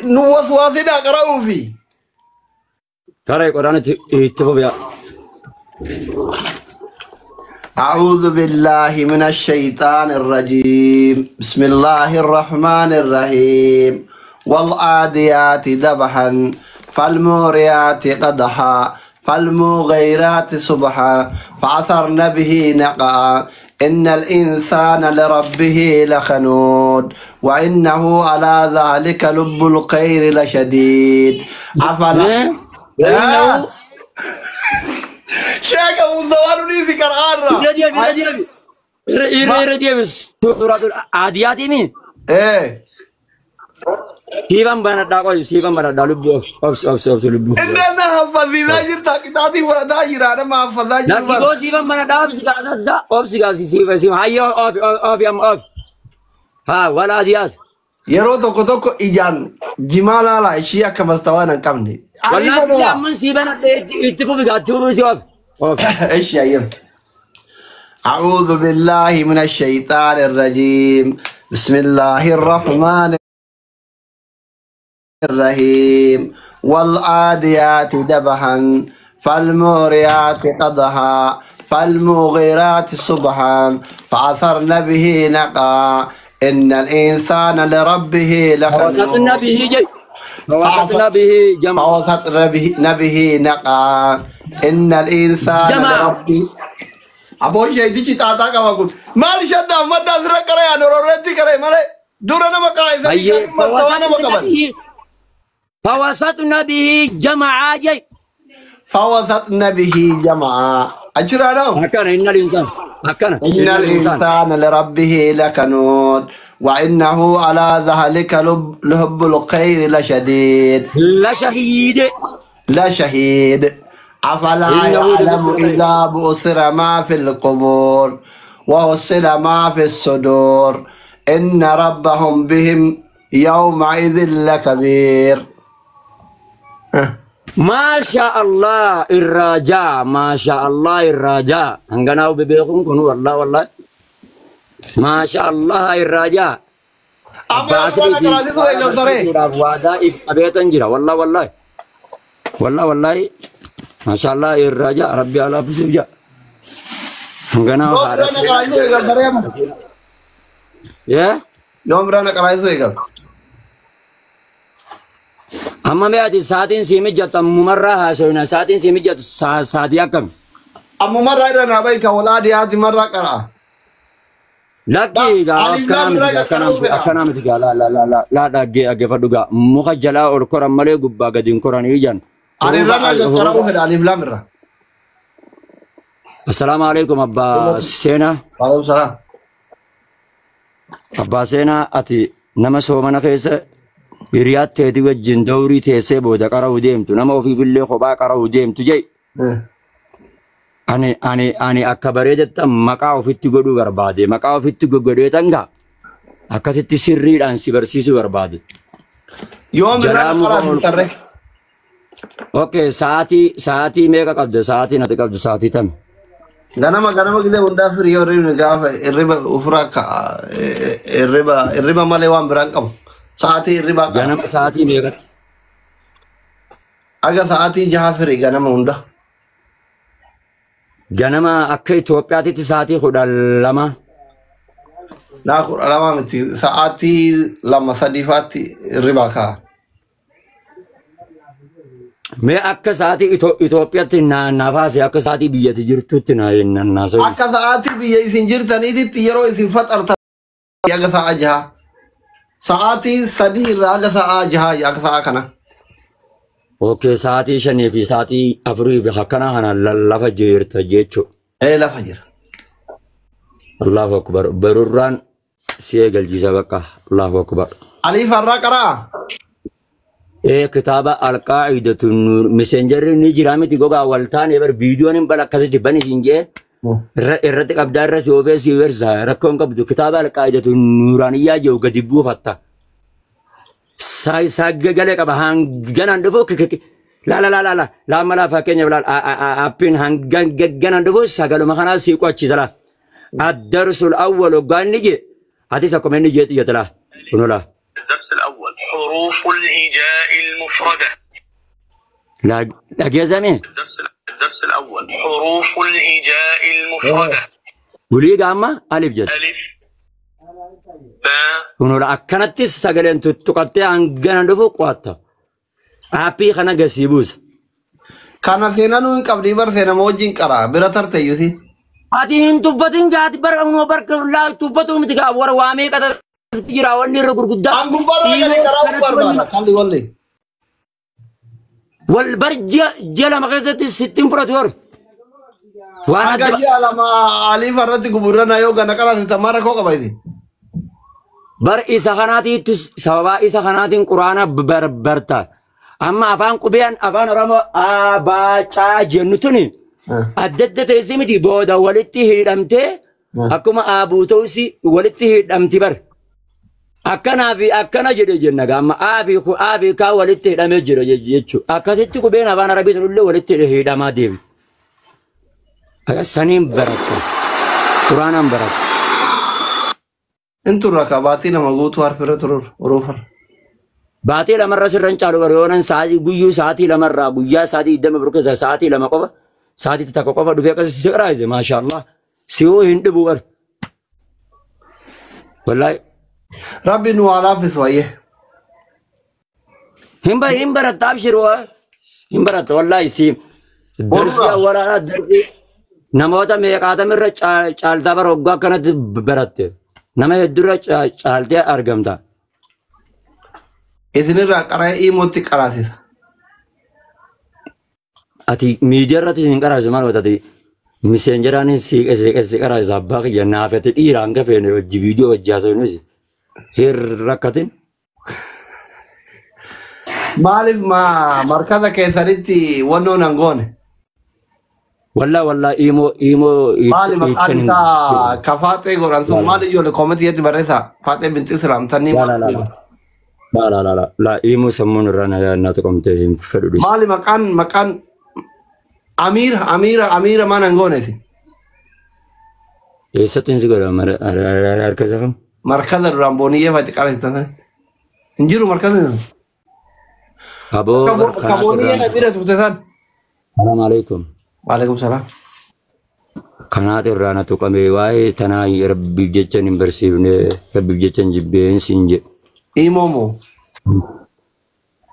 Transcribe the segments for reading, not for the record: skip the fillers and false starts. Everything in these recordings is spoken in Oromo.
Nu waswaasinaa qara'uufi. Karaa Quraana itti fufi. أعوذ بالله من الشيطان الرجيم بسم الله الرحمن الرحيم والعاديات ذبحا فالموريات قدحا فالمغيرات صبحا فعثرن به نقعا إن الإنسان لربه لخنود وإنه على ذلك لب الخير لشديد أفلا وإنه شيخ أبو الزوال ذكر irra deebi irra deebi. Irra irra deebi suuratul aadiyaati mi? إيه Siifan banadhaa qoy siifan banadhaa lubbuu obsi obsi obsi lubbuu. Inni haffazii jirta qixaatii fudhataa jira nama haffazaa jiru Lakki bara. boo siifan banadhaa obsi gaa obsi gaa siifa siifa hayyoo ofi ofi amma ofi. Haa wal aadiyaat. Yeroo tokko tokko ijaan jimaa laala ishii akka mastawaan hin qabne. Wallaahi Ariifa amma sii banadhee itti fufi gaa itti fufi si ofi. Ofi. إيش يا يم أعوذ بالله من الشيطان الرجيم بسم الله الرحمن الرحيم والعاديات دبحا فالموريات قدحا فالمغيرات صبحا فعثرن به نقعا إن الإنسان لربه فوسطنا لكنود به جي. فوسطنا به جمع. فوسطن به نقعا إن الإنسان جمع. لربه أبو شيء تاتا كما أقول مالي شدة مدى أزرق كره نورورتي كره مالي دورنا مكاي Hayyee مستوانا فوسطنا مكبر به فوسطنا به جمع جي. فوسطن به جمعا أجرانا Akkana innal insaan akkana إن innal insaan. الإنسان لربه لكنود وإنه على ذلك لحب الخير لشديد La shahiide. لشهيد أفلا إنه يعلم لحب الخير. إذا بؤثر ما في القبور وحصل ما في الصدور إن ربهم بهم يومئذ لكبير. ما شاء الله الرجاء ما شاء الله الرجاء هنغناو ببيكم كونوا والله والله ما شاء الله الرجاء. أما أخوانا كراسي سوى قلتري waadaa if qabeetan jira والله والله والله والله ما شاء الله الرجاء ربي على فسوف جاء هنغناو يوم هذا رانا كراسي سوى قلتري يا يوم رانا كراسي سوى قلتري amma mee ati sa'aatiin sii mijattu ammumarraa haasawina sa'aatiin sii mijattu sa'aatii akkam أما مرة إلى نبيك ولا دياتي مرة قرأ Lakki gaa Alif akkanaa lam miti ra gaa akkanaa qaqqaruu miti fedha. akkanaa miti gaa laa laa laa laa laa dhaggee dhaggeeffadhu gaa muka jalaa ol koran malee gubbaa gadi hin koranii jan. Ani Hurufa irra qaqqaruu hurufa. fedha alif lam irra. Assalaamu alaikum abbaa seenaa. Waalaikum salaam. Abbaa seenaa ati nama soomana keessa hiriyaa teetii wajjin dawrii teessee booda qara'uu deemtu nama ofiifillee kophaa qara'uu deemtu jee. Ani ani ani akka bareedattan maqaa ofitti godhuu barbaade maqaa ofitti goggodheetan gaa akkasitti sirriidhaan si barsiisuu barbaade. Yoom irra Jalaa muka qaqqaraa ol hin tarre. Okay, sa'aatii meeqa qabda? Sa'aatiin ati qabdu sa'aatii tami? Ganama ganama gisee hundaa firii yoo hirribni gaafa hirriba ufuraa ka'a hirriba hirriba malee waan biraan qabu. Sa'aatii hirribaa qaba. Ganama sa'aatii meeqatti? Aga sa'aatii 6 firii ganama hunda. Ganama akka Itoophiyaatitti sa'aatii 12. Naa 12 miti sa'aatii 2 3 faatti hirribaa ka'a. Mee akka sa'aatii Itoophiyaatti na baase akka sa'aatii biyyatti jirtutti na naasa'u. Akka sa'aatii biyya isin jirtaniititti yeroo isin faxartan aga sa'a 6. Sa'aatii 3 irraa aga sa'a 6 akka sa'a kana. Okay, sa'aatii 5 fi sa'aatii 4 fi akkana kana lafa jirta jechuudha. Ee lafa jira. Allahu akbar. Barurraan si eegalchiisa bakka. Allahu akbar. Aliif har'aa qaraa. Ee kitaaba alqaacidatu nuur miseenjarri ni jira miti gogaa wal taane bar viidiyoon hin bala akkasitti bani siin jee irratti qabdaa irra si oofee si wersa rakkoon qabdu kitaaba alqaacidatu nuuraaniyyaa jiru gadi buufatta. Saggagalee qaba hanganaan dhufu la la la la la la mala fakkeenyaaf laal appiin hanganaan dhufu sagaluma kanaa sii qo'achiisa laa. الدرس الأول وقال نجي atis akkuma inni jeetu jette laa kunoo laa. الدرس الأول. حروف الهجاء المفردة. Dhageessame. الدرس الأول حروف الهجاء المفردة. Walii gaama alif jedha. ألف باء. Kunuun akkanatti sagaleen tuttuqattee hangana dhufu qo'atta. Aappii kana gasii buusa. Kana seenanuu hin qabdii bar seenama wajjin qaraa bira tarte iyyuti. Ati hin tuffatin jaati bara unoo barka laa tuffatu miti gaa warra waa meeqa jira wanni irra gurguddaa. An gubbaarra gadi karaa barbaada. Kalli walli. Wal bar ji'a 2 keessatti sittiin fudhatu yor. Waan Akka adda ji'a 2 aliif irratti guburrana yoo gana qaraase tammaa rakkoo qaba isin. Bar isa kanaatiitu sababaa isa kanaatiin quraana barta. Amma afaan qubeen afaan Oromoo abaacaa jennu tuni adda adda teessee miti booda walitti hidhamtee akkuma aabuutoosi walitti hidhamti bar. Akkanaa fi akkana jedhe jenna gaama A fi ku A fi K walitti hidhamee jira jechuudha. Akkasitti qubeen afaan Arabii tunillee walitti hidhamaa deemi. Saniin baratta. Quraanaan baratta. In turra ka baatii 2 guutuu harfirra turur uruufar. Baatii lamarra sirran caalu bara yoonan sa'aatii guyyuu sa'aatii lamarraa guyyaa sa'aatii 24 keessa sa'aatii 2 qofa sa'aatii 1 qofa dhufee akkas si qaraayise maashaallah si'oo hin dhibu bara. Wallaahi. Rabbi nu haa laaffisu ayyee. Hin baratta abshir waa hin baratta wallaahi si darsii awwaalaadhaa darsii namoota meeqaatamirra caaltaa bara waggaa akkanatti baratte nama hedduurra caaltee argamta. Isinirraa qara'ee imootti qaraasisa. Ati miidiyaa irratti hin qaraasu maal godhati miseenjeraan si qaraasisa abbaa kiyya naafate dhiira hanga feene hojii viidiyoo hojii haasofnus hin rakkatin. Maaliif markaza keessanitti wannoon hin goone? Wallaa wallaa imoo imoo Maali maqaan isaa ka faaxee godhan sun maali ijoollee koomentii jedhu barreessaa faaxee binti Islaam tannii La la la la la la la la imoo sammuun irraa na tuqamtee hin fedhu dhiisi. Maali maqaan maqaan Amiira Amiira Amiira maal hin gooneeti? Eessatti hin si godha harka isaa kam? Markaza duraan booniyyee faati qaraasisan sani. Hin jiru markaza sun. Aboo Ka booniyyee na bira turte san. Salaamu alaikum. Waalaikum salaam. Kanaatu irraa na tuqame waa'ee tanaa rabbiif jecha hin barsiifne rabbiif jecha hin jibbeen siin jedhe. Imoo moo?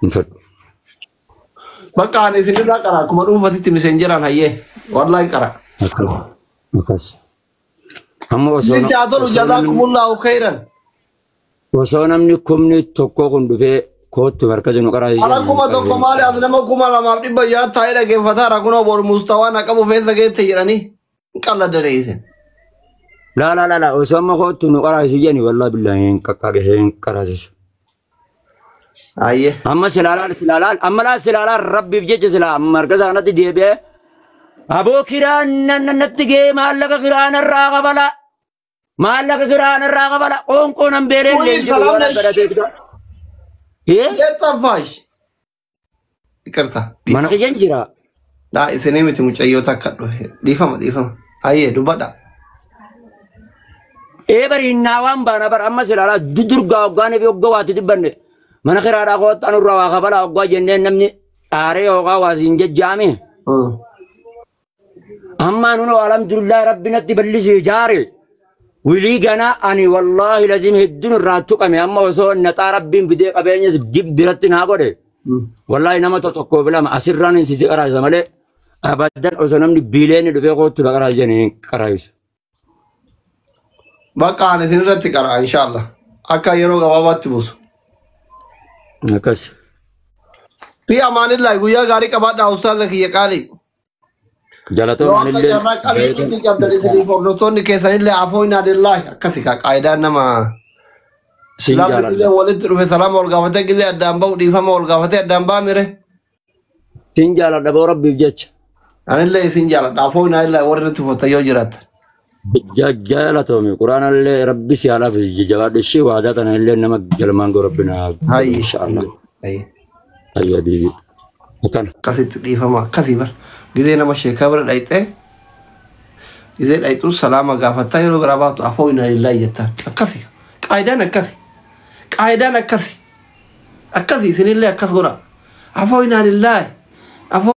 Hin fedhu. Bakka ani isinirraa qara akkuma dhuunfatitti miseenjeraan hayyee wallaahi qara. Akkas. Amma osoo Isin haa tolu jazaakumullahu khairan. Osoo namni 1,000 kun dhufee kootu markaza nu qaraasise. Ara 1,000 maali as nama 2,600 taa'ee dhaggeeffataa kunoo boru mustawaa na qabu feessa geette jedhanii hin qalladanii isin. La la la la osoo amma kootu nu qaraasise jedhani wallaahi billaahi hin qaqqabe hin qaraasisu. Hayyee. Amma silaalaan silaalaan amma laa silaalaan rabbiif jecha silaa markaza kanatti deebi'ee aboo kiraan natti gee maallaqa kiraan irraa qabala maallaqa kiraan irraa qabala qoonqoo nan beelee Wayii salaam nesh. Yettafash. Iqirta. Mana kiyyan jira. Laa isinii miti mucayyoo takka dhufe dhiifama dhiifama. Hayyee dubbadha. Ee bari naawaan baana bara amma silaalaa dudurgaa hoggaanii fi hoggaa waatti dubbanne mana kiraadhaa kootaan irraa waa kabalaa hoggaa jenneen namni aaree hoggaa waa siin jajjaame. Amma nuno alhamdulillah rabbi natti bal'isee jaare. Wilii ganaa ani wallaahi lazim hedduun irraa tuqame amma osoo naxaa rabbiin fidee qabeenyas dib biratti naa godhe. Wallaahi nama tokkoof lama asirraan hin sisi qaraasa malee abadan osoo namni biileen dhufee kootu la qaraasa jedhanii hin qaraasu. Bakka ani isinirratti qara inshallah. Akka yeroo gabaabaatti buusu. Akkas. Fi amaanillaahi guyyaa gaarii qabaadhaa ustaaza kiyya qaalii. Jalatoon Yoo akka anillee carraa qabeessonni qabdan isiniif hordoftoonni keessanillee afooyinaa lillaahi akkasi kaa qaayidaan nama Sin Islaamni jaaladha. gizee walitti dhufe salaama ol gaafatee gizee addaan bahu dhiifama ol gaafatee addaan ba'a mire. Sin jaaladha boo rabbiif jecha. Anillee isin jaaladha afooyinaa lillaahi warri natti uffatan yoo jiraatan. Jaalatoomi quraanallee rabbi si haalaaf jabaadhu ishee waadaa tana illee nama galmaan goo rabbi naa Hayyi. inshaallah. Hayyi. Hayyi habiibi. Akkana. Akkasitti dhiifama akkasii bara gizee nama sheekaa bira dhayxee gizee dhayxuu salaama gaafattaa yeroo biraa baatu afooyinaa lillaahi jettaan akkasi qaayidaan akkasi qaayidaan akkasi Akkasii isinillee akkas godha. Afoo inaa lillaahi. Afoo.